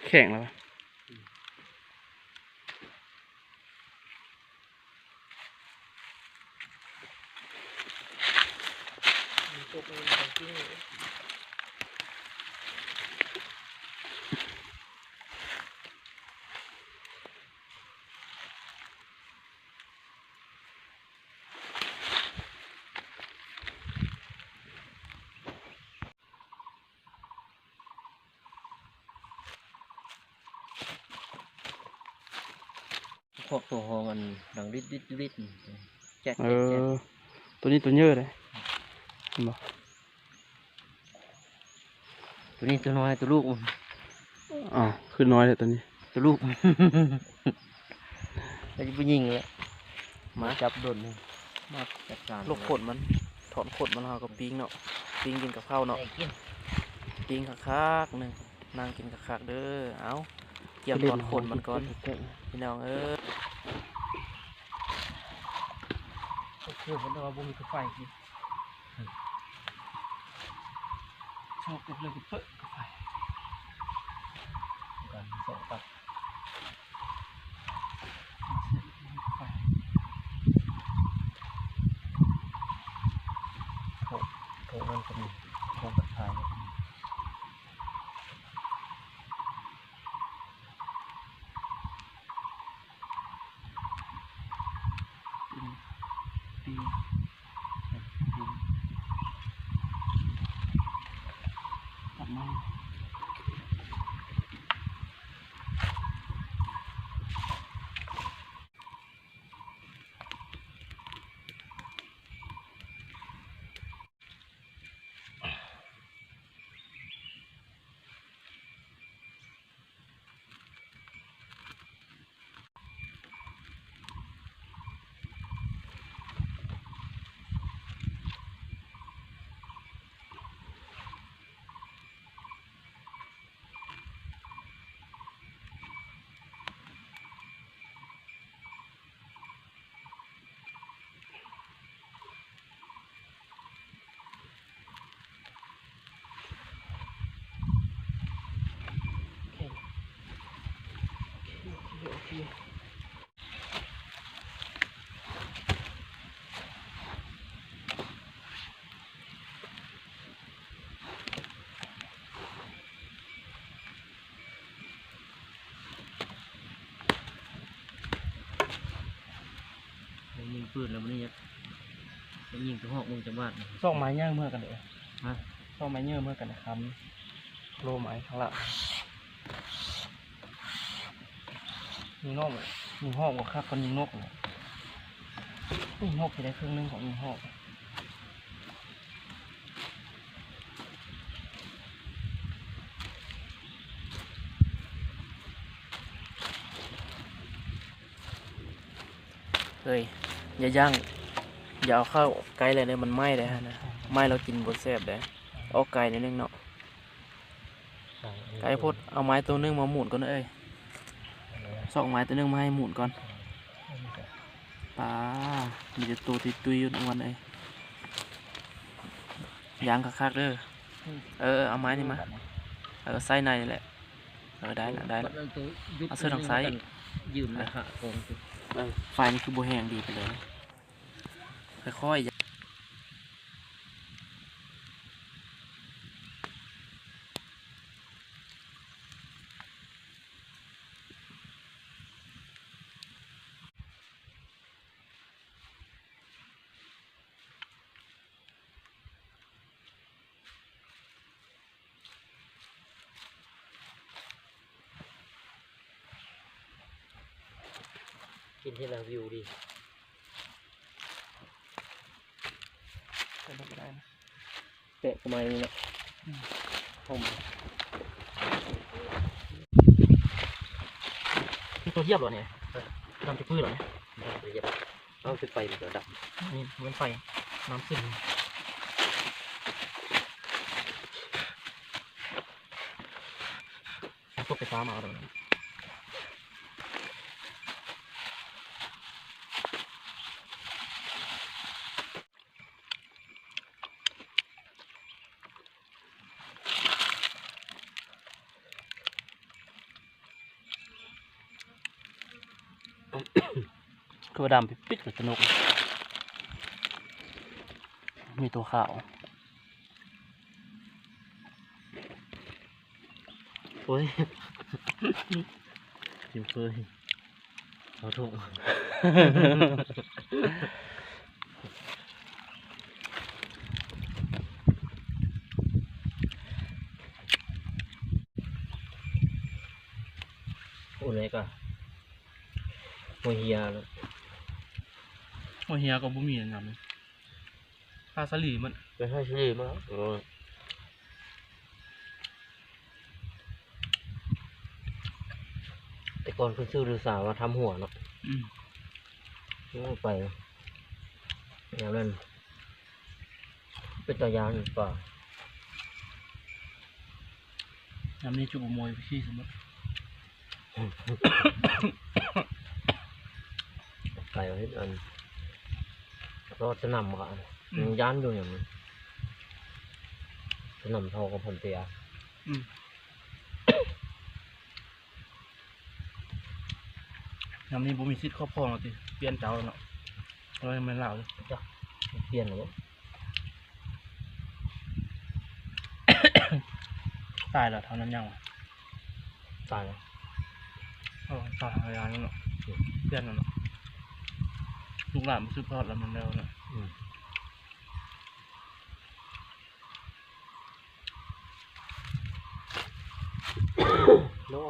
ແຂງແລ້ວວະ. ພວກຕົວຮອງອັນດັງດິດໆໆ ແຈັດ ເອີ ແຈັດ ແຈັດ ຕົວນີ້ຕົວເຍີ້ເດ້ ເຫັນບໍ່? ຕົວນີ້ຕົວນ້ອຍ ຕົວລູກມັນ. ອ້າວ ຄືນ້ອຍແທ້ຕົວນີ້ ຕົວລູກ. ແລ້ວຊິໄປຍິງແລ້ວ ມາຈັບດົນນີ້ ມາຈັດການ ລົກຂົນມັນ ຖອນຂົນມັນ ເຮົາກໍປີ້ງເນາະ ປີ້ງກິນກັບເຂົ້າເນາະ ໄດ້ກິນ ປີ້ງຄັກໆໜຶ່ງ ນັ່ງກິນຄັກໆເດີ. ເອົາ ກຽມຖອນຂົນມັນກ່ອນ ພີ່ນ້ອງເອີຍ. ໂອເຄ ເພິ່ນວ່າບໍ່ມີກາໄຟກິນ ຊອກກັບເລີຍ ເປີດກາໄຟ ການສອງຕັບ ໂທ ໂທນັ້ນກໍມີ ໂທກັບທາຍກໍມີ. ໂອເຄ ໂອເຄ ໂອເຄ ໂອເຄ. ໄດ້ຍິງປືນແລ້ວມື້ນີ້ ຢາກໄດ້ຍິງຕົວຮອກເບິ່ງຈັກບາດ. ຊອກໄມ້ໃຫຍ່ເມືອກັນເດີ້ ຮະ ຊອກໄມ້ໃຫຍ່ເມືອກັນນະຄຳ ໂລໄມ້ຂ້າງຫຼັງ. ຍິງນອກ ຍິງຮອກບໍ່ຄັກກວ່າຍິງນົກ. ຍິງນົກຊິໄດ້ເຄິ່ງໜຶ່ງຂອງຍິງຮອກ. ເອີຍ ຢ່າຍ່າງ ຢ່າເອົາເຂົ້າໃກ້ຫຼາຍເດີ້ ມັນໄໝ້ເດ້ຫັ້ນນະ ໄໝ້ແລ້ວກິນບໍ່ແຊບເດ້. ອອກໄກໜ້ອຍໜຶ່ງເນາະ ໄກໂພດ. ເອົາໄມ້ໂຕໜຶ່ງມາໝູນກ່ອນເອີຍ ຊອກໄມ້ໂຕໜຶ່ງມາໃຫ້ໝູນກ່ອນ. ປາ ມີແຕ່ໂຕຕຸ້ຍໆ ອ້ວນໆ ເອີຍ ຍ່າງຄັກໆເດີ້. ເອີ ເອົາໄມ້ນີ້ມາ ເອີ ໃສ່ໃນນີ້ແຫຼະ. ເອີ ໄດ້ລະ ໄດ້ລະ ເອົາເສື້ອທາງຊ້າຍອີກ ຢືມນະ ຂາກອງ. ເອີ ໄຟນີ້ຄືບໍ່ແຮງດີປານໃດ ຄ່ອຍໆ. ກິນເຮັດແລ້ວວິວດີ ເປັນໄປໄດ້ນະ. ແປະກະໄມ້ນີ້ເນາະ ອືມ ຫົ່ມ ມີຕົວທຽບແລ້ວນີ້ ເອີ ດຳຈະປືແລ້ວນີ້ ດຳຈະປື. ເອົາ ຈຸດໄຟມັນກໍດັບ ນີ້ແມ່ນໄຟ ນ້ຳຂຶ້ນ. ຕົກໄຟຟ້າມາເອົາແລ້ວ. ເ ຄືວ່າດຳປິດໆ ຄືສະໜຸກ ມີຕົວຂາວ. ໂອ້ຍ ກິນເຄີຍ ເອົາທຸກ ໂອ້ ນີ້ກະ ຫົວເຫຍ ຫົວເຫຍກໍບໍ່ມີນຳ ປາສາລີມັນ ໄປຫາສາລີມາ ເອີ ແຕ່ກ່ອນເພິ່ນຊື້ຫຼືສາມາທຳຫົວເນາະ ອືມ ໂອ້ ໄປແນວນັ້ນ ເປັນຕາຢ້ານກວ່າ ຍາມນີ້ຈຸບໍ່ໂມຍໄປຂີ້ສະໝົດ ໄປເຮັດອັນ ລອດສະໜາມໝາກ ອືມ ຍັງຢ້ານຢູ່ຫຍັງ ສະໜາມເທົ່າກັບພັນເຕຍ ອືມ ຍາມນີ້ບໍ່ມີສິດຄອບຄອງແລ້ວຕິ ປ່ຽນເຈົ້າແລ້ວເນາະ ເອີ ແມ່ນລາວເລີຍ ຈັກປ່ຽນແລ້ວບໍ່ ຕາຍແລ້ວເທົ່ານັ້ນຍັງວະ ຕາຍແລ້ວ ເອີ ຕາຍແລ້ວເນາະ ປ່ຽນແລ້ວເນາະ ລູກຫຼານບໍ່ສືບທອດແລ້ວແມ່ນແລ້ວເນາະ ອືມ ໂອ້